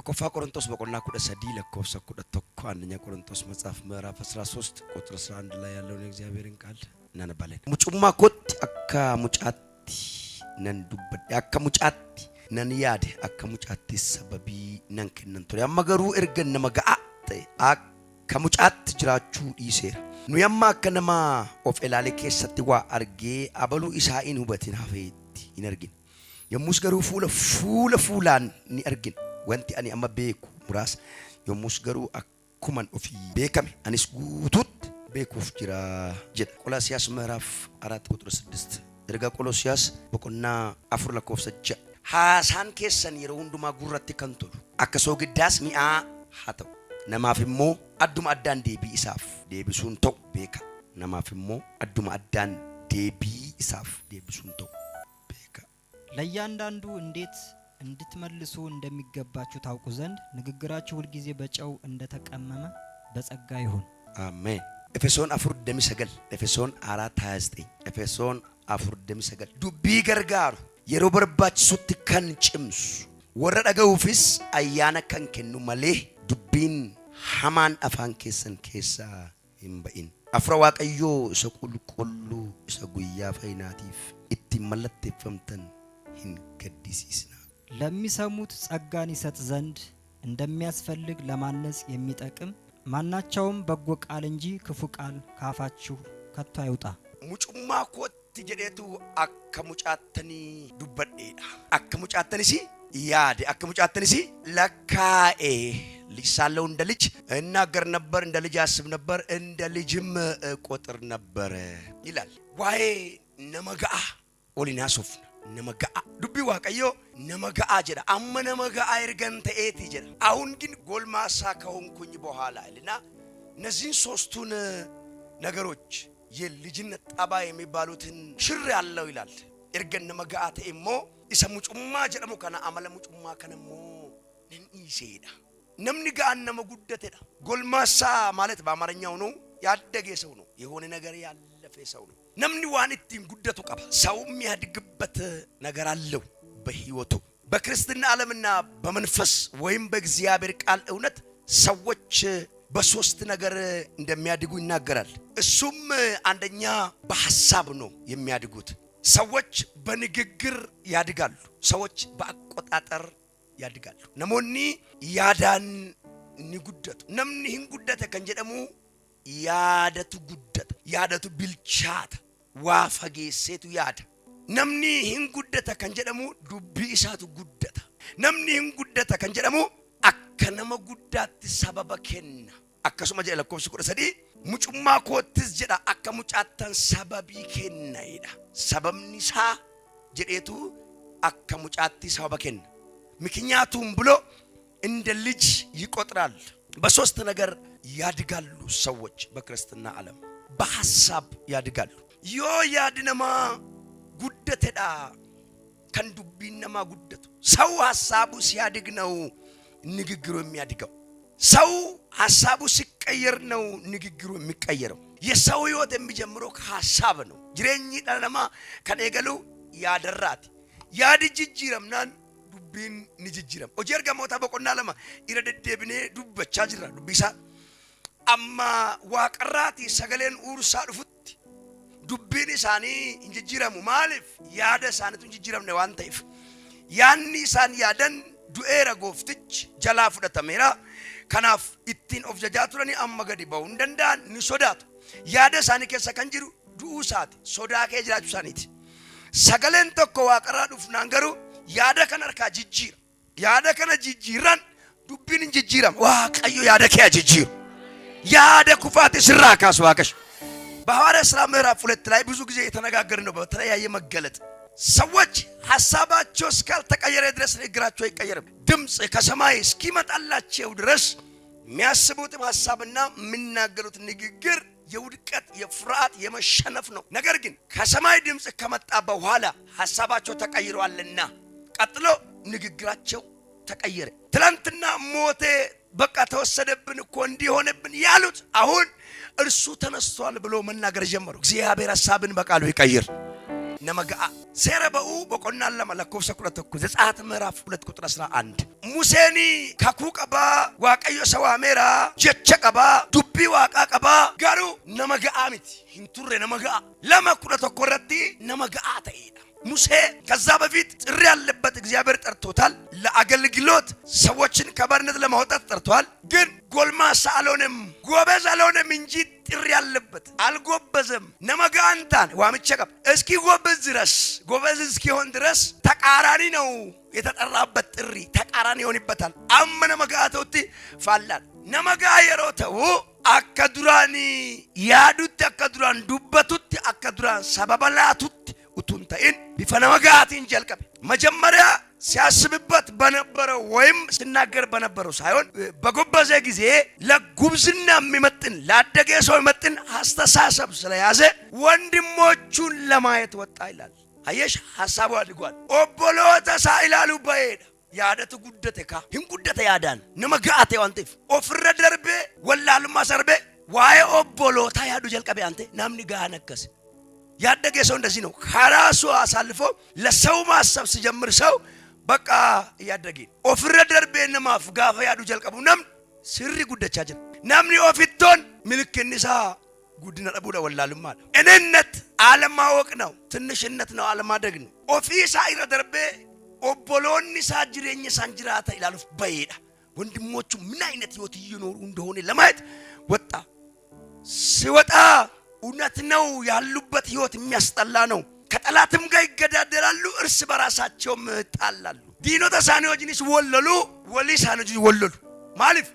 Tokkoffaa Qorontos boqonnaa 13 lakkoofsa 11፣ አንደኛ ቆሮንቶስ መጽሐፍ ምዕራፍ 13 ቁጥር 11 ላይ ያለውን የእግዚአብሔርን ቃል እናነባለን። Mucummaa kootti akka mucaatti nan dubbadhe, akka mucaatti nan yaade, akka mucaatti sababii nan kennan ture. Amma garuu erga nama ga'aa ta'e akka mucaatti jiraachuu dhiiseera. Nuyi amma akka nama of ilaalee keessatti waa argee abaluu isaa hin hubatin hafeetti hin argine. Yommus garuu fuula fuulaan ni argina. Wanti ani amma beeku muraasa. Yommus garuu akkuman ofii beekame anis guutuutti beekuuf jira jedha. ቆላስያስ ምዕራፍ 4 ቁጥር 6፣ erga Qolosiyaas boqonnaa 4 lakkoofsa 6. Haasaan keessan yeroo hundumaa gurratti kan tolu, akka soogiddaas mi'aa haa ta'u. Namaaf immoo adduma addaan deebii isaaf deebisuun ta'u beeka. Namaaf immoo adduma addaan deebii isaaf deebisuun ta'u beeka. ለእያንዳንዱ እንዴት እንድትመልሱ እንደሚገባችሁ ታውቁ ዘንድ ንግግራችሁ ሁልጊዜ በጨው እንደተቀመመ በጸጋ ይሁን። አሜን። ኤፌሶን 4:29፣ ኤፌሶን 4:29፣ ኤፌሶን 4:29. Dubbii gargaaru, yeroo barbaachisutti kan cimsu, warra dhaga'uufis ayyaana kan kennu malee dubbiin hamaan afaan keessan keessaa hin ba'in. Hafuura Waaqayyoo isa qulqulluu isa guyyaa fayyinaatiif ittiin mallatteeffamtan hin gaddisiisna. ለሚሰሙት ጸጋን ይሰጥ ዘንድ እንደሚያስፈልግ ለማነጽ የሚጠቅም ማናቸውም በጎ ቃል እንጂ ክፉ ቃል ካፋችሁ ከቶ አይውጣ። Mucummaa kootti jedheetu akka mucaattanii dubbadheedha. Akka mucaattanis yaade, akka mucaattanis lakkaa'e. ልጅ ሳለሁ እንደ ልጅ እናገር ነበር፣ እንደ ልጅ አስብ ነበር፣ እንደ ልጅም እቆጥር ነበር ይላል። Waa'ee nama ga'aa waliin haasofna. Nama ga'aa, dubbii Waaqayyoo nama ga'aa jedha. Amma nama ga'aa ergan ta'eeti jedha. አሁን ግን ጎልማሳ ከሆንኩኝ በኋላ ይልና እነዚህን ሶስቱን ነገሮች የልጅነት ጠባይ የሚባሉትን ሽሬያለሁ ይላል። Ergan nama ga'aa ta'e immoo isa mucummaa jedhamu kana, amala mucummaa kana immoo nan dhiiseedha. Namni ga'aan nama guddatedha. ጎልማሳ ማለት በአማርኛው ነው ያደገ ሰው ነው። የሆነ ነገር ያለፈ ሰው ነው። Namni waan ittiin guddatu qaba። ሰው የሚያድግበት ነገር አለው በህይወቱ። በክርስትና ዓለምና በመንፈስ ወይም በእግዚአብሔር ቃል እውነት ሰዎች በሶስት ነገር እንደሚያድጉ ይናገራል። እሱም አንደኛ በሐሳብ ነው የሚያድጉት። ሰዎች በንግግር ያድጋሉ። ሰዎች በአቆጣጠር ያድጋሉ። Namoonni yaadaan ni guddatu. Namni hin guddate kan jedhamu yaadatu guddata, yaadatu bilchaata, waa fageesseetu yaada. Namni hin guddata kan jedhamu dubbii isaatu guddata. Namni hin guddata kan jedhamu akka nama guddaatti sababa kenna. Akkasuma jedha lakkoofsi 13, mucummaa koottis jedha akka mucaattan sababii kenna jedha. Sababni isaa jedheetu akka mucaatti sababa kenna. ምክንያቱም ብሎ እንደ ልጅ ይቆጥራል። በሶስት ነገር ያድጋሉ ሰዎች በክርስትና ዓለም። በሐሳብ ያድጋሉ። Yoo yaadi namaa guddatedha kan dubbiin namaa guddatu። ሰው ሐሳቡ ሲያድግ ነው ንግግሩ የሚያድገው። ሰው ሐሳቡ ሲቀየር ነው ንግግሩ የሚቀየረው። የሰው ህይወት የሚጀምረው ከሐሳብ ነው። Jireenyi dhala namaa kan eegalu yaadarraati. Yaadi jijjiiramnaan dubbiin ni jijjiirama. Hojii Ergamootaa boqonnaa 2 irra deddeebinee dubbachaa jirra dubbisaa. Amma waaqarraatii sagaleen uursaa dhufutti dubbiin isaanii hin jijjiiramu. Maaliif? Yaada isaaniitu hin jijjiiramne waan ta'eef. Yaanni isaan yaadan du'eera, gooftichi jalaa fudhatameera. Kanaaf ittiin of jajaa turanii amma gadi ba'uu hin danda'an, ni sodaatu. Yaada isaanii keessa kan jiru du'uu isaati. Sodaa kee jiraachuu isaaniiti. Sagaleen tokko waaqarraa dhufnaan garuu yaada kana harkaa jijjiira. Yaada kana jijjiiran dubbiin hin jijjiirama. Waaqayyo yaada kee haa jijjiiru. Yaada kufaati sirraa kaasu Waaqayyo። በሐዋርያት ሥራ ምዕራፍ 2 ላይ ብዙ ጊዜ የተነጋገርን ነው። በተለያየ መገለጥ ሰዎች ሐሳባቸው እስካልተቀየረ ድረስ ንግግራቸው አይቀየርም። ድምፅ ከሰማይ እስኪመጣላቸው ድረስ የሚያስቡትም ሐሳብና የሚናገሩት ንግግር የውድቀት፣ የፍርሃት፣ የመሸነፍ ነው። ነገር ግን ከሰማይ ድምፅ ከመጣ በኋላ ሐሳባቸው ተቀይሯልና ቀጥሎ ንግግራቸው ተቀየረ። ትላንትና ሞቴ፣ በቃ ተወሰደብን እኮ፣ እንዲህ ሆነብን ያሉት አሁን እርሱ ተነስቷል ብሎ መናገር ጀመሩ። እግዚአብሔር ሐሳብን በቃሉ ይቀይር። Nama ga'aa. Seera Ba'uu boqonnaa 2 lakkoofsa 11, ዘጸአት ምዕራፍ 2 ቁጥር 11። Museen kakuu qabaa, Waaqayyo isa waameera, jecha qabaa, dubbii Waaqaa qabaa, garuu nama ga'aa miti, hin turre nama ga'aa. 2:11 irratti nama ga'aa ta'eedha ሙሴ። ከዛ በፊት ጥሪ ያለበት፣ እግዚአብሔር ጠርቶታል። ለአገልግሎት፣ ሰዎችን ከባርነት ለማውጣት ጠርቷል። ግን ጎልማሳ አልሆነም፣ ጎበዝ አልሆነም እንጂ ጥሪ ያለበት አልጎበዘም። Nama ga'aa hin taane waamicha qaba። እስኪ ጎበዝ ድረስ፣ ጎበዝ እስኪሆን ድረስ ተቃራኒ ነው የተጠራበት ጥሪ፣ ተቃራኒ ይሆንበታል። Amma nama ga'aa ta'utti faallaa። Nama ga'aa yeroo ta'u akka duraan yaadutti, akka duraan dubbatutti, akka duraan sababa laatutti utuu hin ta'in bifa nama ga'aatiin jalqabe። መጀመሪያ ሲያስብበት በነበረው ወይም ሲናገር በነበረው ሳይሆን በጎበዘ ጊዜ ለጉብዝና የሚመጥን፣ ላደገ ሰው የሚመጥን አስተሳሰብ ስለያዘ ወንድሞቹን ለማየት ወጣ ይላል። አየሽ፣ ሀሳቡ አድጓል። Obboloota isaa ilaaluu ba'eedha። Yaadatu guddate kaa hin guddate yaadaan nama ga'aa ta'e waan ta'eef ofirra darbee, wallaalummaa sarbee waa'ee obbolootaa yaaduu jalqabe። አንተ namni ga'aan akkas። ያደገ ሰው እንደዚህ ነው። ከራሱ አሳልፎ ለሰው ማሰብ ሲጀምር ሰው በቃ እያደገ። Ofirra darbee namaaf gaafa yaaduu jalqabu namni sirrii guddachaa jira። Namni ofittoon ምልክን isaa guddina dhabuudha, wallaalummaadha። እኔነት አለማወቅ ነው፣ ትንሽነት ነው፣ አለማደግ ነው። Ofii isaa irra darbee obboloonni isaa jireenya isaan jiraata ilaaluuf baheedha። ወንድሞቹ ምን አይነት ህይወት እየኖሩ እንደሆነ ለማየት ወጣ። ሲወጣ እውነት ነው፣ ያሉበት ህይወት የሚያስጠላ ነው። ከጠላትም ጋር ይገዳደላሉ፣ እርስ በራሳቸውም ይጣላሉ። Diinota isaanii wajjinis wal lolu, walii isaanii wajjin wal lolu። Maaliif?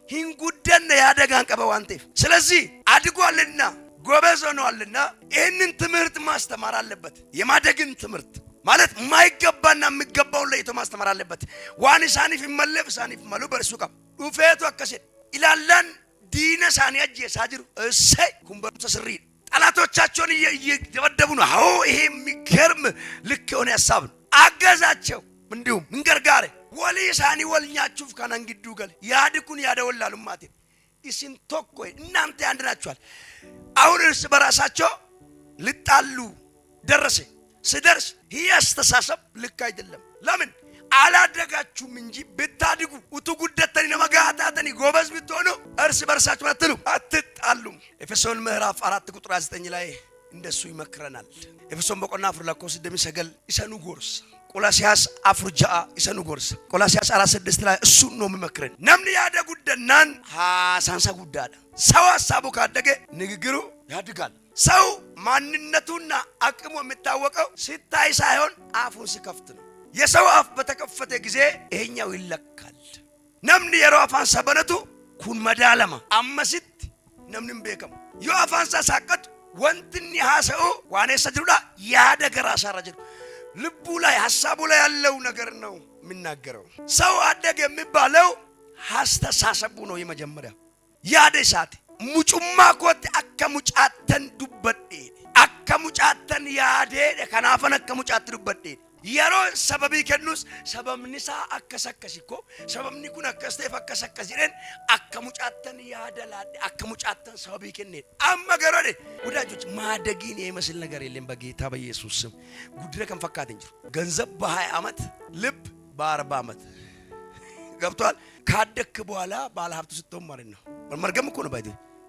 Hin guddanne, yaada ga'aan qaba waan ta'eef። ስለዚህ አድጓልና ጎበዝ ሆነዋልና ይህንን ትምህርት ማስተማር አለበት። የማደግን ትምህርት ማለት የማይገባና የሚገባውን ለይቶ ማስተማር አለበት። Waan isaaniif hin malleef isaaniif malu barsiisuu qaba። Dhufeetu akkas jedhe, ilaallaan diina isaanii ajjeesaa jiru። እሰይ፣ kun barumsa sirriidha። ጠላቶቻቸውን እየደበደቡ ነው። አዎ፣ ይሄ የሚገርም ልክ የሆነ ሀሳብ ነው። አገዛቸው፣ እንዲሁም hin gargaare። Walii isaanii wal nyaachuuf kanan gidduu gale። Yaadi kun yaada wallaalummaatiin isin tokko፣ እናንተ አንድ ናችኋል። አሁን እርስ በራሳቸው ሊጣሉ ደረሰ። ስደርስ ይህ አስተሳሰብ ልክ አይደለም። ለምን? አላደጋችሁም እንጂ ብታድጉ፣ utuu guddattanii nama ga'aa taatanii ጎበዝ ብትሆኑ እርስ በርሳችሁ አትሉ አትጣሉም። ኤፌሶን ምዕራፍ 4 ቁጥር 9 ላይ እንደሱ ይመክረናል። Efesoon boqonnaa 4 lakkoofsa 29 isa nu gorsa። ቆላሲያስ 4:6 isa nu gorsa። ቆላሲያስ 4:6 ላይ እሱን ነው የሚመክረን። Namni yaada guddannaan haasaan isaa guddaadha። ሰው ሀሳቡ ካደገ ንግግሩ ያድጋል። ሰው ማንነቱና አቅሙ የሚታወቀው ሲታይ ሳይሆን አፉን ሲከፍት ነው። የሰው አፍ በተከፈተ ጊዜ ይሄኛው ይለካል። Namni yeroo afaan isaa banatu kun madaalama። Ammasitti namni hin beekamu። Yoo afaan isaa saaqqatu wanti inni haasa'u waan eessa jirudha? Yaada garaa isaarra jiru፣ ልቡ ላይ፣ ሀሳቡ ላይ ያለው ነገር ነው የሚናገረው። ሰው አደገ የሚባለው አስተሳሰቡ ነው። የመጀመሪያ yaada isaati። Mucummaa kootti akka mucaattan dubbadhe, akka mucaattan yaadee, kanaafan akka mucaatti dubbadhe። Yeroo sababii kennus sababni isaa akkas akkas እኮ፣ sababni kun akkas ta'eef akkas akkas jedheen akka mucaattan yaada laadhe, akka mucaattan sababii kenneen። Amma garuu ወዳጆች፣ ማደግን የሚመስል ነገር የለም። በጌታ በኢየሱስ ስም guddina kan fakkaate hin jiru። ገንዘብ በ20 ዓመት፣ ልብ በ40 ዓመት ገብቷል። ካደክ በኋላ ባለ ሀብት ስትሆን ማለት ነው። መርገም እኮ ነው። ባይ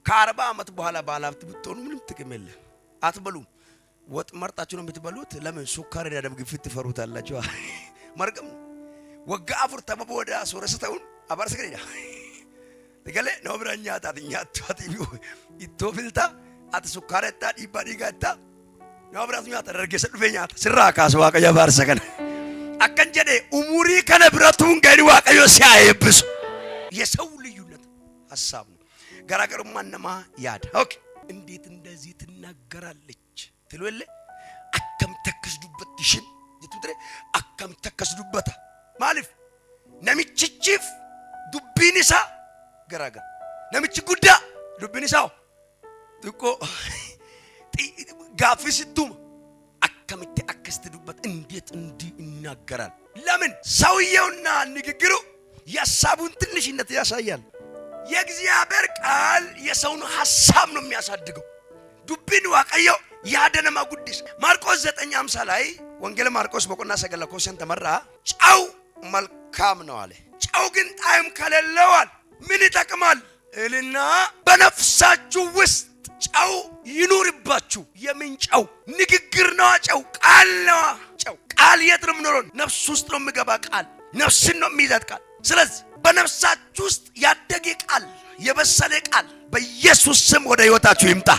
ከ40 ዓመት በኋላ ባለ ሀብት ብትሆኑ ምንም ጥቅም የለም። አትበሉም። ወጥ መርጣችሁ ነው የምትበሉት። ለምን? ስኳር፣ ደም ግፊት ትፈሩታላችሁ። መርገም ነው። Waggaa 40 booda sooressa ta'uun abaarsa gareedha። Galee nama biraan nyaataati nyaattu, ati ittoo filtaa, ati sukkaara ittaa, dhiibbaa dhiigaa ittaa, nama biraatu nyaata, dargaggeessa dhufee nyaata sirraa kaasu Waaqayyo abaarsa kana። Akkan jedhe, umurii kana biratuun gadi Waaqayyo si haa eebbisu። የሰው ልዩነት ሀሳብ ነው። Garaagarummaan namaa yaada። Okay፣ እንዴት እንደዚህ ትናገራለች ትሉ የለ፣ akkamitti akkas dubbatti ishin jettu ture፣ akkamitti akkas dubbata? Maaliif? Namichichiif dubbiin isaa garaagara። Namichi guddaa dubbiin isaa xiqqoo gaaffii sittuma, akkamitti akkasitti dubbata? እንዴት እንዲህ ይናገራል? ለምን? ሰውየውና ንግግሩ የሀሳቡን ትንሽነት ያሳያል። የእግዚአብሔር ቃል የሰውን ሀሳብ ነው የሚያሳድገው። Dubbiin Waaqayyo Yaada namaa guddisa. Maarqos 9:50 ላይ ወንጌል ማርቆስ boqonnaa 9 lakkoofsa 50rraa ጨው መልካም ነው አለ። ጨው ግን ጣዕም ከሌለው አለ ምን ይጠቅማል እልና በነፍሳችሁ ውስጥ ጨው ይኑርባችሁ። የምን ጨው? ንግግር ነዋ። ጨው ቃል ነዋ። ጨው ቃል የት ነው የምኖረው? ነፍስ ውስጥ ነው የሚገባ ቃል። ነፍስን ነው የሚይዛት ቃል። ስለዚህ በነፍሳችሁ ውስጥ ያደገ ቃል፣ የበሰለ ቃል በኢየሱስ ስም ወደ ህይወታችሁ ይምጣ።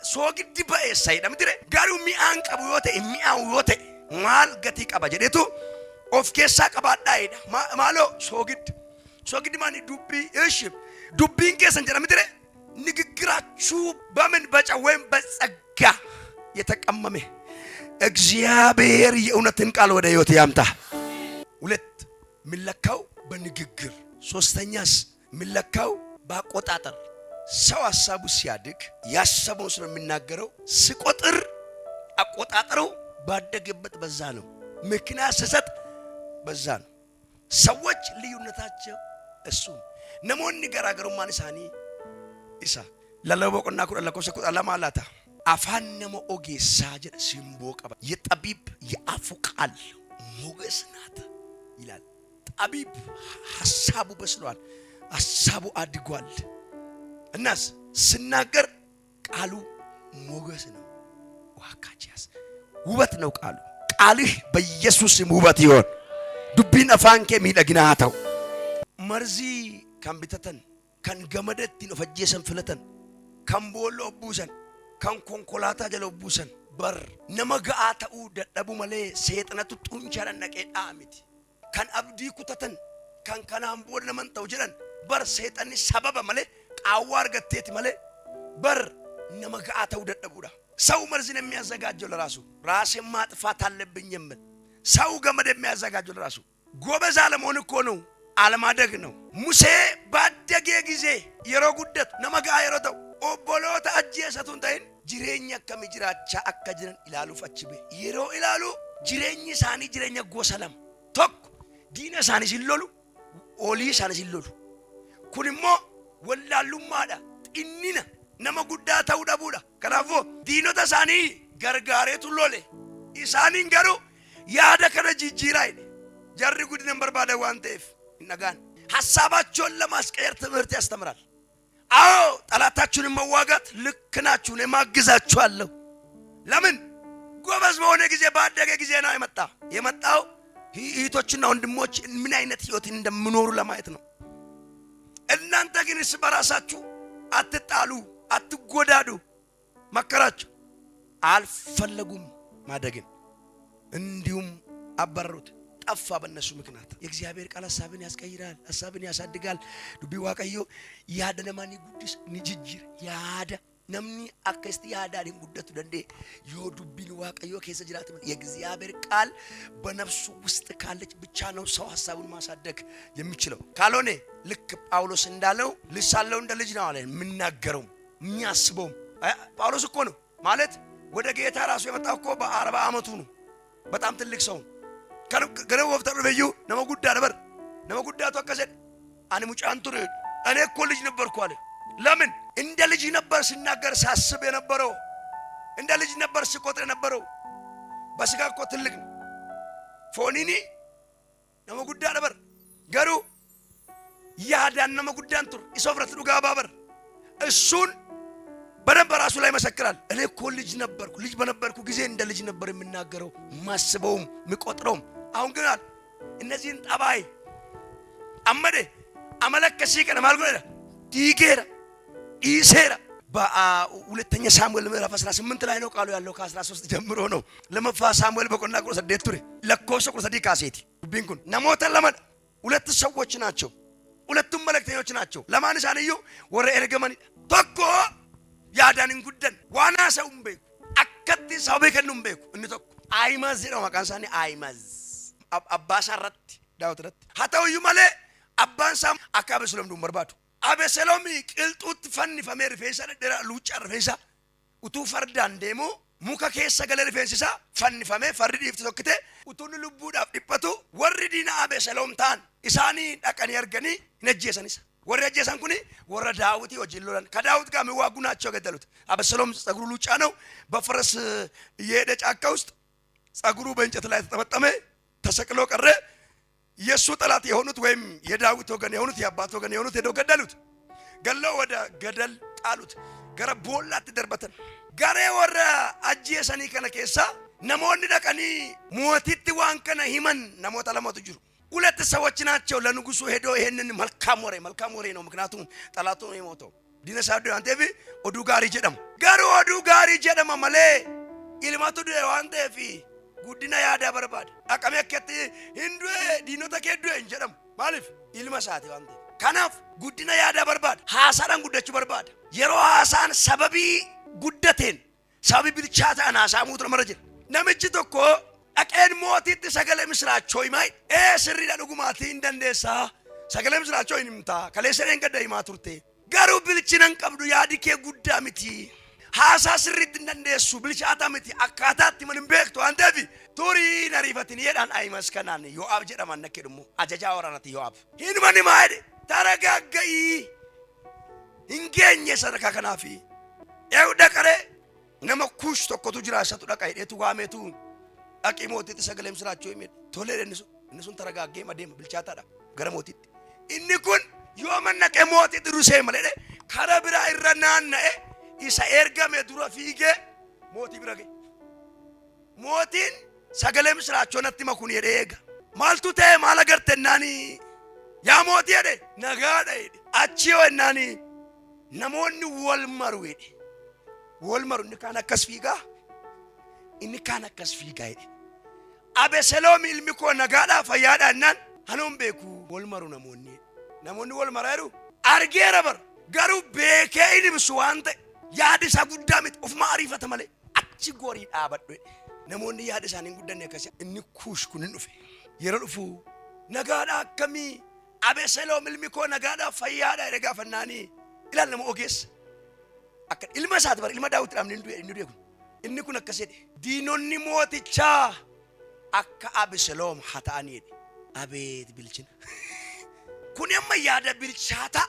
Soogiddi ba'eessa jedhamti garuu mi'aan qabu yoo ta'e, mi'aawu yoo ta'e maal gatii qaba jedhetu of keessaa qabaadhaa jedha. Maaloo soogiddi, soogiddi maani? Dubbii. እሺ dubbiin keessan jedhamti ንግግራችሁ በምን? በጨው ወይም በጸጋ የተቀመመ። እግዚአብሔር የእውነትን ቃል ወደ ህይወት ያምጣ። ሁለት የሚለካው በንግግር፣ ሶስተኛስ የሚለካው በአቆጣጠር። ሰው ሀሳቡ ሲያድግ ያሰበውን ስለሚናገረው ስቆጥር አቆጣጠሩ ባደገበት በዛ ነው። ምክንያት ስሰጥ በዛ ነው። ሰዎች ልዩነታቸው እሱ። Namoonni garaagarummaan isaanii isa. Lallaba boqonnaa 10 lakkoofsa 12 laata afaan nama ogeessaa jedha simboo qaba። የጠቢብ የአፉ ቃል ሞገስ ናት ይላል። ጠቢብ ሀሳቡ በስሏል፣ ሀሳቡ አድጓል። እናስ ስናገር ቃሉ ሞገስ ነው። ዋካቺያስ ውበት ነው ቃሉ። ቃልህ በኢየሱስ ስም ውበት ይሆን። Dubbiin afaan kee miidhagina haa ta'u። Marzii kan bitatan, kan gamada ittiin of ajjeesan filatan, kan boolla of buusan, kan konkolaataa jala of buusan bar nama ga'aa ta'uu dadhabu malee seexanatu xunchaadhaan dhaqee dha'a miti. Kan abdii kutatan, kan kanaan booda naman ta'u jedhan bar seexanni sababa malee, qaawwaa argatteeti malee bar nama ga'aa ta'uu dadhabuudha። ሰው መርዝን የሚያዘጋጀው ለራሱ ራሴን ማጥፋት አለብኝ የሚል፣ ሰው ገመድ የሚያዘጋጀው ለራሱ ጎበዝ አለመሆን እኮ ነው፣ አለማደግ ነው። ሙሴ ባደገ ጊዜ yeroo guddatu nama ga'aa yeroo ta'u obboloota ajjeesatu hin ta'in jireenya akkamii jiraachaa akka jiran ilaaluuf achi ba'e. Yeroo ilaalu jireenyi isaanii jireenya gosa lama. Tokko diina isaanii sin lolu, olii isaanii sin lolu. Kun immoo wallaalummaadha, xinnina, nama guddaa ta'uu dhabuudha. Kanaafuu diinota isaanii gargaareetu lole. Isaaniin garuu yaada kana jijjiiraa jedhe. Jarri guddina hin barbaadan waan ta'eef hin dhagaan. ሀሳባቸውን ለማስቀየር ትምህርት ያስተምራል። አዎ ጠላታችሁን መዋጋት ልክ ናችሁ፣ እኔም አግዛችኋለሁ። ለምን? ጎበዝ በሆነ ጊዜ፣ ባደገ ጊዜ ነው የመጣ። የመጣው እህቶችና ወንድሞች ምን አይነት ህይወት እንደሚኖሩ ለማየት ነው። እናንተ ግን እርስ በራሳችሁ አትጣሉ፣ አትጎዳዱ መከራቸው። አልፈለጉም ማደግን፣ እንዲሁም አባረሩት። ጠፋ በእነሱ ምክንያት። የእግዚአብሔር ቃል ሀሳብን ያስቀይራል፣ ሀሳብን ያሳድጋል። Dubbii Waaqayyoo yaada namaa ni guddisa, ni jijjiira yaada. Namni akkasitti yaadaan hin guddatu danda'e yoo dubbiin Waaqayyoo keessa jiraate malee። የእግዚአብሔር ቃል በነፍሱ ውስጥ ካለች ብቻ ነው ሰው ሀሳቡን ማሳደግ የሚችለው። ካልሆነ ልክ ጳውሎስ እንዳለው ልጅ ሳለሁ እንደ ልጅ ነው አለ የምናገረውም የሚያስበውም። ጳውሎስ እኮ ነው ማለት ወደ ጌታ ራሱ የመጣው እኮ በ40 ዓመቱ ነው። በጣም ትልቅ ሰው ነው። Gara gooftaa dhufeyyuu nama guddaa bar nama guddaatu akkas jedhe, ani mucaan ture, እኔ እኮ ልጅ ነበርኩ አለ። ለምን? እንደ ልጅ ነበር ስናገር ሳስብ የነበረው፣ እንደ ልጅ ነበር ስቆጥር የነበረው። በስጋ እኮ ትልቅ ነው። Fooniin nama guddaa bar garuu yaadaan nama guddaan ture isa ofirratti dhugaa baabar እሱን በደንብ በራሱ ላይ ይመሰክራል። እኔ እኮ ልጅ ነበርኩ። ልጅ በነበርኩ ጊዜ እንደ ልጅ ነበር የምናገረው፣ ማስበውም የምቆጥረውም። አሁን ግን አለ እነዚህን ጠባይ አመደ amala akkasii kana maal godheera? Diigeera, dhiiseera። በሁለተኛ ሳሙኤል ምዕራፍ 18 ላይ ነው ቃሉ ያለው፣ ከ13 ጀምሮ ነው። Lammaffaa Saamu'eel boqonnaa 18 ture lakkoofsa 13 kaaseeti dubbiin kun namoota lamadha። ሁለት ሰዎች ናቸው። ሁለቱም መልእክተኞች ናቸው። Lamaan isaaniiyyuu warra ergamanidha። Tokko yaadaan hin guddanne, waan haasa'u hin beeku, akkatti sababii kennu hin beeku። Inni tokko Ahimaaz jedhama maqaan isaanii Ahimaaz. Abbaa isaa irratti, Daawit irratti haa ta'u iyyuu malee abbaan isaa akka Abeseloom du'u hin barbaadu. Abeseloom qilxuutti fannifamee rifeensa dhedheeraa luuccaa rifeensa utuu fardaan deemu muka keessa galee rifeensi isaa fannifamee fardi dhiifti tokkite utuu inni lubbuudhaaf dhiphatu warri diina Abeseloom ta'an isaanii dhaqanii arganii hin ajjeesan isa. Warri ajjeesan kuni warra Daawitii wajjin lolan ከዳዊት ጋር የሚዋጉ ናቸው የገደሉት። አበሰሎም ጸጉሩ ሉጫ ነው። በፈረስ እየሄደ ጫካ ውስጥ ጸጉሩ በእንጨት ላይ ተጠመጠመ፣ ተሰቅሎ ቀረ። የእሱ ጠላት የሆኑት ወይም የዳዊት ወገን የሆኑት የአባት ወገን የሆኑት ሄደው ገደሉት። ገለው ወደ ገደል ጣሉት። Gara boollaatti darbatan. Garee warra ajjeesanii kana keessa namoonni dhaqanii mootitti waan kana himan namoota lamatu jiru። ሁለት ሰዎች ናቸው ለንጉሱ ሄዶ ይሄንን መልካም ወሬ፣ መልካም ወሬ ነው። ምክንያቱም ጠላቱ ነው የሞተው፣ diina isaa waan ta'eef oduu gaarii jedhama። Garuu oduu gaarii jedhama malee ilmatu du'e waan ta'eef guddina yaadaa barbaada። Dhaqamee akkatti hin du'e, diinota kee du'e hin jedhamu። Maaliif? Ilma isaati waan ta'eef። Kanaaf guddina yaadaa barbaada። Haasaadhaan guddachuu barbaada። Yeroo haasaan sababii guddateen, sababii bilchaataan haasa'amuutu namarra jira። Namichi tokko dhaqeen mootiitti sagalee misiraachoo himaa, ee sirriidha, dhugumaatii hin dandeessaa, sagalee misiraachoo hin himtaa, kaleessa gadda himaa turte, garuu bilchina hin qabdu, yaadi kee guddaa miti, haasaa sirriitti hin dandeessu, bilchaataa miti, akkaataatti man hin beektu waan ta'eef turii hin ariifatin jedhaan። Ayimas kanaan Yo'aab jedhaman nakke dhummu ajajaa waraanaati Yo'aab hinuma himaa jedhe። Taragagga'ii, hin geenye sadarkaa kanaafi eewu dhaqaree nama Kuush tokkotu jira, isatu dhaqa jedheetu waameetu dhaqii mootiitti sagalee misiraachoo hime. Tolee, inni sun taragaaggee adeema, bilchaataadha, gara mootiitti. Inni kun yoo mannaqee mootiitti rusee malee kara biraa irra naanna'e, isa ergame dura fiigee mootii bira ga'e. Mootiin sagalee misiraachoo natti makun jedhee eega. Maaltu ta'e, maal agarte ennaani, yaa mootii jedhe, nagaadha jedhe. Achi yoo ennaani namoonni wal maru jedhe. Wal maru, inni kaan akkas fiigaa, inni kaan akkas fiigaa jedhe. Abeseloom ilmi koo nagaadhaa fayyaadhaa jennaan, hanuun beeku, wal maru namoonni. Namoonni wal maraa jiru. Argeera bar, garuu beekee hin ibsu waan ta'e yaadi isaa guddaa miti, ofuma ariifata malee, achi gorii dhaabadhu jedhe. Namoonni yaada isaanii hin guddanne akkasii. Inni Kuush kun hin dhufe. Yeroo dhufu nagaadhaa akkamii, Abeseloom ilmi koo nagaadhaa fayyaadhaa jedhe gaafannaanii, ilaal, nama ogeessa. Akka ilma isaati bar, ilma Daawit inni du'e, inni du'e kun. Inni kun akkas jedhe, diinonni mootichaa akka Abeseloom haa ta'anii jedhe. Abeet bilchina. Kun amma yaada bilchaataa,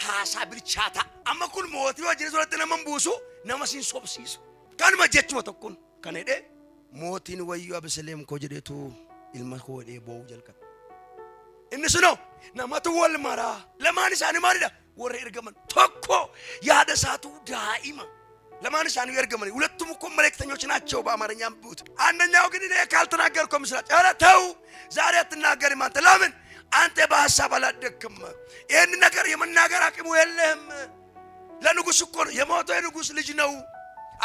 haasaa bilchaataa. Amma kun mootii wajjin duratti nama hin buusu, nama siin sobsiisu. Kanuma jechuma tokkoon kan jedhe mootiin wayyoo Abeseloom koo jedheetu ilma koo jedhee boo'uu jalqabe. Inni sunoo namatu wal maraa, lamaan isaanii maalidha, warra ergaman, tokko yaada isaatu daa'ima, lamaan isaanii ergaman። ሁለቱም እኮ መልእክተኞች ናቸው በአማርኛ አንብቡት። አንደኛው ግን እኔ ካልተናገርኩ ምስራች፣ ኧረ ተው ዛሬ አትናገርም አንተ፣ ለምን? አንተ በሀሳብ አላደግክም፣ ይህን ነገር የመናገር አቅሙ የለህም። ለንጉሥ እኮ ነው የሞተው፣ የንጉሥ ልጅ ነው።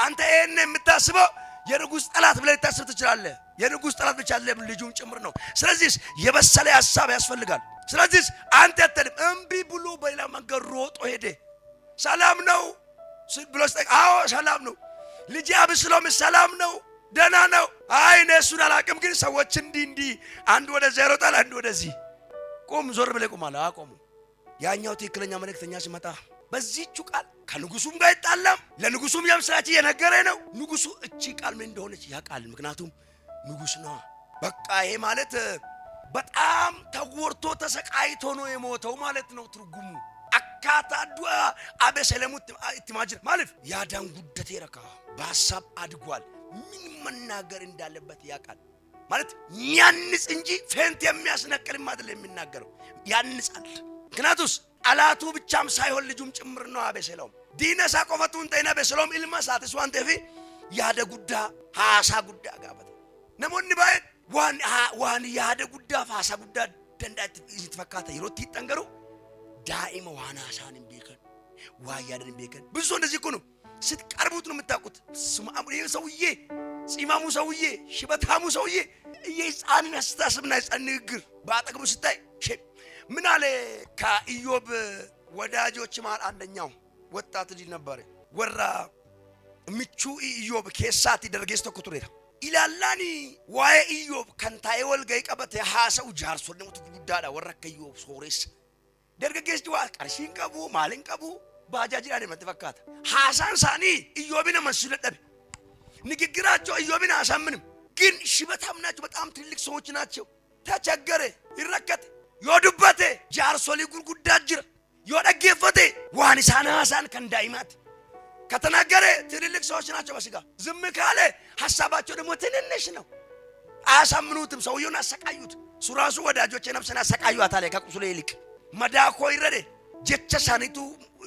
አንተ ይህን የምታስበው የንጉሥ ጠላት ብለህ ልታስብ ትችላለህ። የንጉሥ ጠላት ብቻ አይደለም፣ ልጁም ጭምር ነው። ስለዚህ የበሰለ ሀሳብ ያስፈልጋል። ስለዚህ አንተ አትልም። እምቢ ብሎ በሌላ መንገድ ሮጦ ሄደ። ሰላም ነው ብሎ ሲጠይቅ፣ አዎ ሰላም ነው፣ ልጄ አብስሎም ሰላም ነው፣ ደህና ነው። አይ እኔ እሱን አላውቅም፣ ግን ሰዎች እንዲህ እንዲህ አንዱ ወደዚያ ይሮጣል፣ አንዱ ወደዚህ። ቁም፣ ዞር ብለህ ቁም አለ። አቆሙ። ያኛው ትክክለኛ መልእክተኛ ሲመጣ በዚህቹ ቃል ከንጉሱም ጋር አይጣላም። ለንጉሱም የምስራች እየነገረ ነው። ንጉሱ እቺ ቃል ምን እንደሆነች ያውቃል። ምክንያቱም ንጉስ ነዋ። በቃ ይሄ ማለት በጣም ተጎድቶ ተሰቃይቶ ነው የሞተው ማለት ነው ትርጉሙ። Akkaataa du'a Abeselomitti itti himaa jira። Maaliif? Yaadaan guddateera kaa፣ በሀሳብ አድጓል። ምን መናገር እንዳለበት ያውቃል። ማለት የሚያንጽ እንጂ faint የሚያስነቅልም አይደለም የሚናገረው፣ ያንጻል። ምክንያቱስ ጠላቱ ብቻም ሳይሆን ልጁም ጭምር ነው አቤሴሎም። Diina isaa qofatu hin ta'in, Abeseloom ilma isaatis waan ta'eef yaada guddaa, haasaa guddaa gaafata። Namoonni baay'een waan yaada guddaa fi haasaa guddaa danda'a itti fakkaata, yeroo itti hiixan garuu daa'ima, waan haasaan hin beekan, waan yaadan hin beekan። ብዙ ሰው እንደዚህ እኮ ነው። ስትቀርቡት ነው የምታውቁት። ስማ ይህ ሰውዬ፣ ጺማሙ ሰውዬ፣ ሽበታሙ ሰውዬ፣ የሕፃንን አስተሳሰብና የሕፃን ንግግር በአጠገቡ ስታይ ምን አለ? ከኢዮብ ወዳጆች መሃል አንደኛው ወጣት ልጅ ነበረ። Warra michuu Iyyoob keessaatti dargaggeessi tokko tureera። Ilaallaani waa'ee Iyyoob kan taa'ee walga'ii qabate haasa'u jaarsonni namoota gurguddaadha, warra akka Iyyoob sooressa። Dargaggeessi waa qarshii hin qabu, maal hin qabu, baajaajiidhaan himatti fakkaata። Haasaan isaanii Iyyoobin amansiisuu dadhabe። ንግግራቸው ኢዮብን አያሳምንም። ግን ሽበታም ናቸው፣ በጣም ትልቅ ሰዎች ናቸው። ተቸገረ፣ ይረከት yoo dubbate jaarsolii gurguddaa jira። Yoo dhaggeeffate waan isaan haasa'an kan daa'imaati. ከተናገረ ትልልቅ ሰዎች ናቸው በስጋ። ዝም ካለ ሀሳባቸው ደግሞ ትንንሽ ነው። አያሳምኑትም። ሰውየውን አሰቃዩት። እሱ ራሱ ወዳጆቼ ነፍስን አሰቃዩት አለ ከቁስሌ ይልቅ madaa koo irra jecha isaaniitu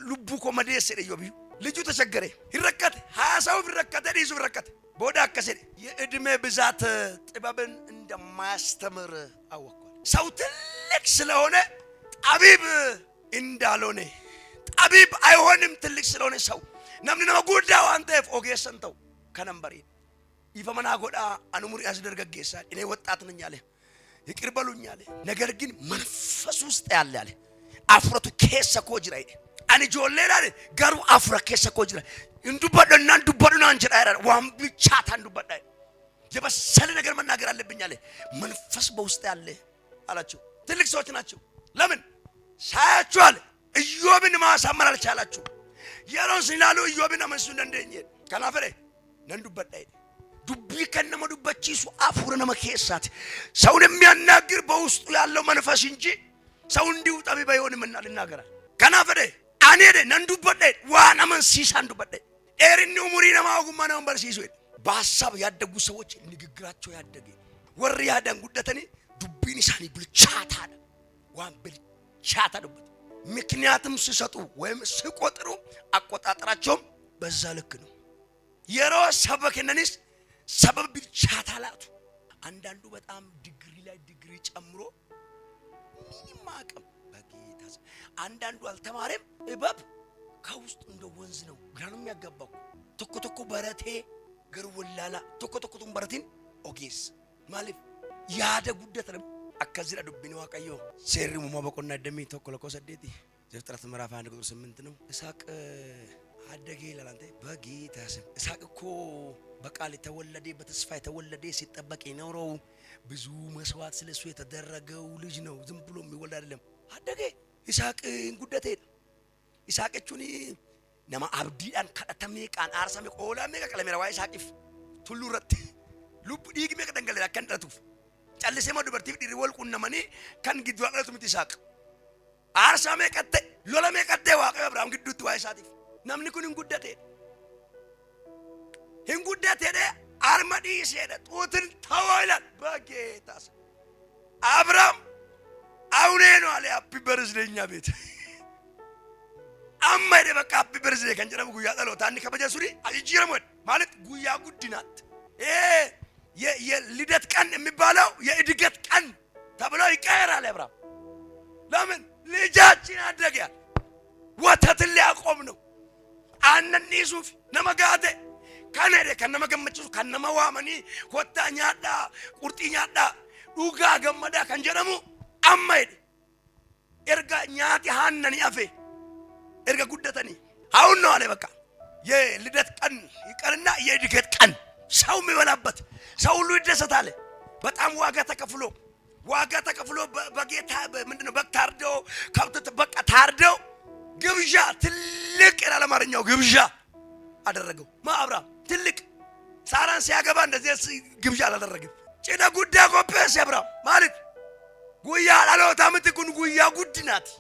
lubbuu koo madeesse ኢዮብ። ልጁ ተቸገረ፣ ይረከተ ሀያሰው ይረከተ ዲሱ ይረከተ ቦዳ አከሰ የእድሜ ብዛት ጥበብን እንደማያስተምር አወቅኳል። ሰው ትልቅ ስለሆነ ጠቢብ እንዳልሆነ፣ ጠቢብ አይሆንም ትልቅ ስለሆነ ሰው። Namni nama guddaa waan ta'eef ogeessa hin ta'u kanan bareeda. Ifa manaa godhaa anu umurii as dargaggeessaa እኔ ወጣት ነኝ አለ። ይቅር በሉኝ አለ። ነገር ግን መንፈስ ውስጥ ያለ አለ hafuuratu keessa koo jira jedhe. Ani ijoolleedha አለ garuu hafuura keessa koo jira. Hin dubbadhu innaan dubbadhu naan jedha jedha. Waan bilchaataan dubbadha jedhe. የበሰለ ነገር መናገር አለብኝ አለ። መንፈስ በውስጥ ያለ አላቸው። ትልቅ ሰዎች ናቸው። ለምን ሳያችሁ አለ ኢዮብን ማሳመን አልቻላችሁ። Yeroon isin ilaalu Iyyoobiin amansiisuu hin dandeenye. Kanaaf jedhe nan dubbadha jedhe. Dubbii kan nama dubbachiisu hafuura nama keessaati. ሰውን የሚያናግር በውስጡ ያለው መንፈስ እንጂ ሰው እንዲሁ ጠቢብ አይሆንምና ልናገራል። Kanaaf jedhe ani jedhe nan dubbadha jedhe waan amansiisaan dubbadha jedhe. Dheerinni umurii namaa ogummaa nama hin barsiisu jedhe. በሀሳብ ያደጉ ሰዎች ንግግራቸው ያደገ warri yaadaan guddatanii dubbiin isaanii bilchaataadha. Waan bilchaataa dubbatu. ምክንያትም ሲሰጡ ወይም ሲቆጥሩ አቆጣጠራቸውም በዛ ልክ ነው። Yeroo sababa kennanis sababa bilchaataa laatu። አንዳንዱ በጣም ዲግሪ ላይ ዲግሪ ጨምሮ ምንም አቅም በጌታ ስም። አንዳንዱ አልተማረም። እበብ ከውስጡ እንደ ወንዝ ነው። ግራ ነው የሚያጋባው። Tokko tokko baratee garuu wallaalaa, tokko tokko utuu hin baratin ogeessa. Maaliif yaada guddatan akkasii dubbiin Waaqayyoo. Seerri uumamaa boqonnaa 21 lakkoofsa 8, ዘፍጥረት ምዕራፍ 1 ቁጥር 8 ነው። ይስሐቅ አደገ ይላል። አንተ በጌታ ስም ይስሐቅ እኮ በቃል የተወለደ፣ በተስፋ የተወለደ፣ ሲጠበቅ የኖረው፣ ብዙ መስዋዕት ስለሱ የተደረገው ልጅ ነው። ዝም ብሎ የሚወለድ አይደለም። አደገ። ይስሐቅ guddate. Yisaaq jechuun nama abdiidhaan kadhatamee qaan aarsamee hoolaa meeqa qalameera waa'ee Isaaqiif tulluu irratti lubbu dhiigi meeqa dhangala'eera akka hin dhalatuuf. Callisee ma dubartiif dhiirri wal qunnamanii kan gidduu dhalatu miti Isaaq. Aarsaa meeqa ta'e, lola meeqa ta'e Waaqayyo Abrahaam gidduutti waa'ee isaatiif. Namni kun hin guddate. Hin guddateedha harma dhiiseedha ጡትን ተወው ይላል። በጌታ ስም አብርሃም አሁን ነው አለ happy birthday እኛ ቤት amma jedhe bakka happy birthday kan jedhamu guyyaa dhalootaa inni kabaja suni jijjiiramu jedhe ማለት guyyaa guddinaatti የልደት ቀን የሚባለው የእድገት ቀን ተብሎ ይቀየራል። አብርሃም ለምን ልጃችን አደገ ያለ ወተትን ሊያቆም ነው። Aannan dhiisuuf nama gaate kan jedhe kan nama gammachiisu kan nama waamanii kottaa nyaadhaa qurxii nyaadhaa dhugaa gammadaa kan jedhamu amma jedhe erga nyaati aannanii hafe erga guddatanii አሁን ነው አለ። በቃ የልደት ቀን ይቀርና የእድገት ቀን ሰው የሚበላበት ሰው ሁሉ ይደሰታል። በጣም ዋጋ ተከፍሎ በጌታ ምንድነው በግ ታርደው ከብት በቃ ታርደው ግብዣ ትልቅ ይላል አማርኛው ግብዣ አደረገው። ማ አብርሃም ትልቅ ሳራን ሲያገባ እንደዚህ ግብዣ አላደረግም። Cidha guddaa qopheesse አብርሃም ማለት guyyaa dhalootaa miti kun guyyaa guddinaati.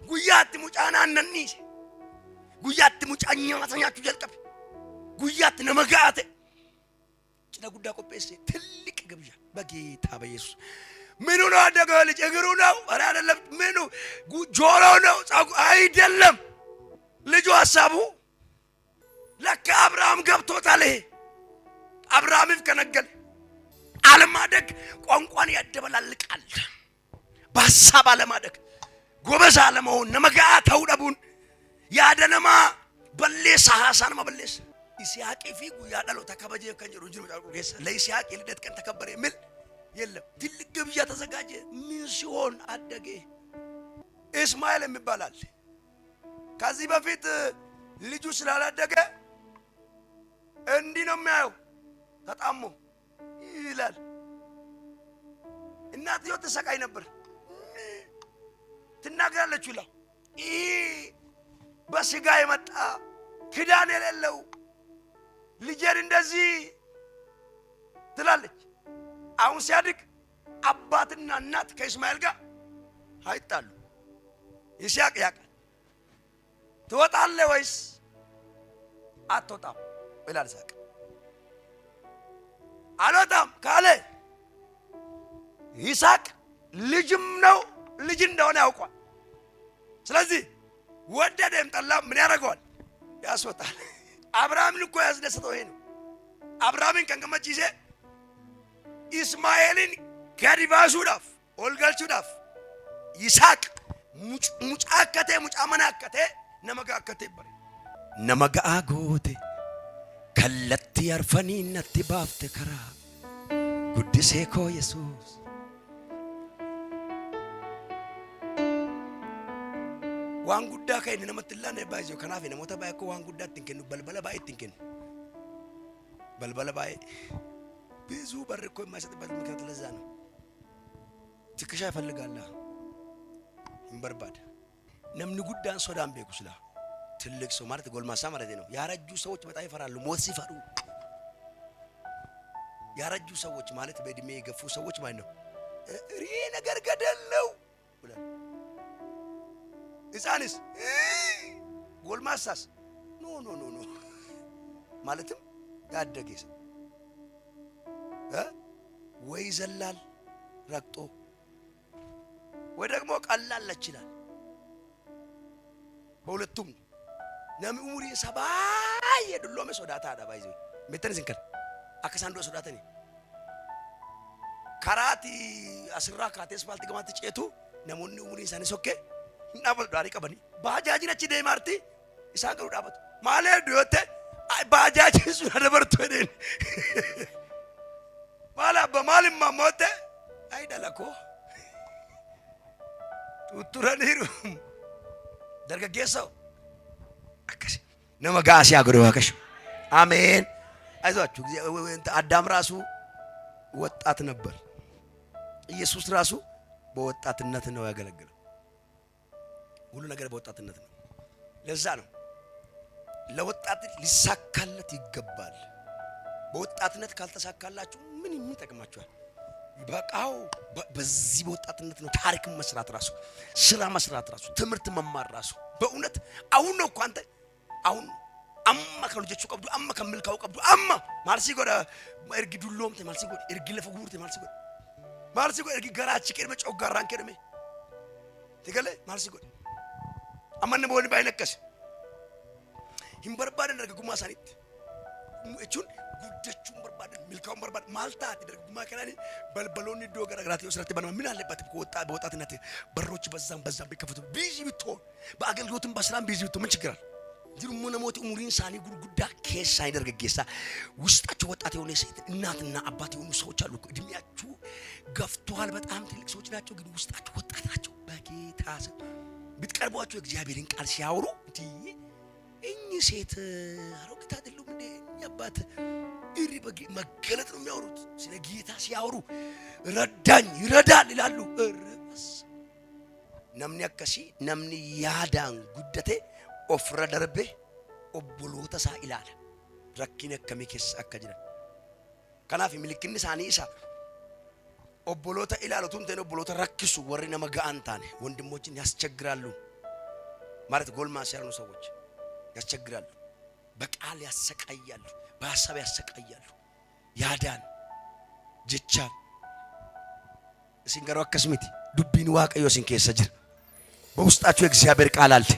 Guyyaa itti mucaan aannan dhiise, guyyaa itti mucaan nyaata nyaachuu jalqabe, guyyaa itti nama ga'aa ta'e cidha guddaa qopheesse ትልቅ ግብዣ በጌታ በኢየሱስ። ምኑ ነው አደገው ልጅ? እግሩ ነው? ኧረ አይደለም። ምኑ ጆሮ ነው? ጸጉ አይደለም። ልጁ ሀሳቡ ለካ አብርሃም ገብቶታል። ይሄ አብርሃም ከነገል አለማደግ ቋንቋን ያደበላልቃል። በሀሳብ አለማደግ፣ ጎበዝ አለመሆን፣ nama ga'aa ta'uu dhabuun yaada namaa balleessa, haasaa nama balleessa። ይስሐቅ fi guyyaa dhaloota kabajee kan jedhu jiru macaafa keessa ለይስሐቅ የልደት ቀን ተከበረ የሚል የለም። ትልቅ ግብዣ ተዘጋጀ። ምን ሲሆን አደገ? እስማኤል የሚባል አለ። ከዚህ በፊት ልጁ ስላላደገ እንዲህ ነው የሚያየው፣ ተጣሞ ይላል። እናትየው ትሰቃይ ነበር፣ ትናገራለች ሁላ ይህ በስጋ የመጣ ኪዳን የሌለው ልጄን እንደዚህ ትላለች። አሁን ሲያድግ አባትና እናት ከእስማኤል ጋር አይጣሉ። ይስሐቅ ያውቃል። ትወጣለህ ወይስ አትወጣም ይላል ይስሐቅ። አልወጣም ካለ ይስሐቅ ልጅም ነው፣ ልጅ እንደሆነ ያውቋል። ስለዚህ ወደደም ጠላም ምን ያደርገዋል? ያስወጣል። አብርሃምን እኮ ያስደሰተው ይሄ ነው። አብርሃምን kan gammachiise Ismaa'eelin gadi baasuudhaaf ol galchuudhaaf Yisaaq mucaa akka ta'e, mucaa mana akka ta'e, nama ga'a akka ta'e bare. Nama ga'aa goote, kallattii arfanii natti baafte, karaa guddisee koo Yesuus. Waan guddaa kan inni namatti hin laanne baay'ee. Kanaaf namoota baay'ee akka waan guddaa ittiin kennu, balbala baay'ee ittiin kennu. Balbala baay'ee ብዙ በር እኮ የማይሰጥበት ምክንያት ለዛ ነው። ትከሻ ይፈልጋል hin barbaada. Namni guddaan sodaan beeku sila ትልቅ ሰው ማለት ጎልማሳ ማለት ነው። ያረጁ ሰዎች በጣም ይፈራሉ፣ ሞት ሲፈሩ። ያረጁ ሰዎች ማለት በእድሜ የገፉ ሰዎች ማለት ነው። ይሄ ነገር ገደል ነው ብለን፣ ሕፃንስ ጎልማሳስ no, no, no, no፣ ማለትም ያደገ ሰው ወይ ዘላል ረግጦ ወይ ደግሞ ቀላለች ይላል። በሁለቱም namni umuriin isaa baay'ee dulloome sodaataadha. Baay'ee beektan isin kana akka isaan dura sodaatani karaati asirraa kaatee asfaaltii gamaatti ceetu namoonni umuriin isaanii sokkee hin dhaabatu, daarii qabanii baajaajiin achi deemaarti, isaan garuu dhaabatu. Maalee duyotte baajaajiin sun dabartu jedheen. Maal abba maal immoo ay dhala koo tutturaniiru. Dargaggeessa akkasi nama ga'aa si haa godhu Waaqayyo. አሜን። አይዟችሁ፣ አዳም ራሱ ወጣት ነበር። ኢየሱስ ራሱ በወጣትነት ነው ያገለገለው። ሁሉ ነገር በወጣትነት ነው። ለዛ ነው ለወጣት ሊሳካለት ይገባል። በወጣትነት ካልተሳካላችሁ ምን ይጠቅማችኋል? በቃው በዚህ በወጣትነት ነው ታሪክ መስራት ራሱ፣ ስራ መስራት ራሱ፣ ትምህርት መማር ራሱ። በእውነት አሁን ነው እኮ አንተ አሁን amma kan hojjechuu qabdu, amma kan milkaa'uu qabdu, amma maal si godha ergi dulloomte? Maal si godha ergi lafa guurte? Maal si godha, maal si godha ergi garaachi kedhame, coggaarraan kedhame tigale? Maal si godha amma namoonni baay'een akkas hin barbaadan dargaggummaa isaaniitti jechuun guddachuu hin barbaadan, milkaa'uu hin barbaadan. Maal taate dargaggummaa kanaan balbaloonni iddoo gara garaatti yoo sirratti banaman ምን አለበት በወጣትነት በሮች በዛም በዛም ቢከፈቱ፣ busy ብትሆን፣ በአገልግሎትም በስራም busy ብትሆን ምን ችግር አለ? Jiru namooti umuriin isaanii gurguddaa keessaa dargaggeessaa ውስጣቸው ወጣት የሆነ ሴት እናትና አባት የሆኑ ሰዎች አሉ። እድሜያችሁ ገፍቷል፣ በጣም ትልቅ ሰዎች ናቸው፣ ግን ውስጣቸው ወጣት ናቸው። በጌታ ስም ብትቀርቧቸው እግዚአብሔርን ቃል ሲያወሩ እንዲህ እኚህ ሴት አሮጊት አይደሉም እንዴ? እኚህ አባት እሪ መገለጥ ነው የሚያወሩት። ስለ ጌታ ሲያወሩ ረዳኝ ይረዳል ይላሉ። እረስ namni akkasii, namni yaadaan guddate ofirra darbee obboloota isaa ilaala, rakkina akkamii keessa akka jiran. Kanaaf milikinni isaanii isa obboloota ilaalu tun ta'in obboloota rakkisu. Warri nama ga'an taane ወንድሞችን ያስቸግራሉ ማለት ጎልማሳ ያልሆኑ ሰዎች ያስቸግራሉ፣ በቃል ያሰቃያሉ፣ በሀሳብ ያሰቃያሉ። Yaadaan, jechaan. Isin garuu akkas miti. Dubbiin Waaqayyoo isin keessa jira. በውስጣችሁ የእግዚአብሔር ቃል አለ።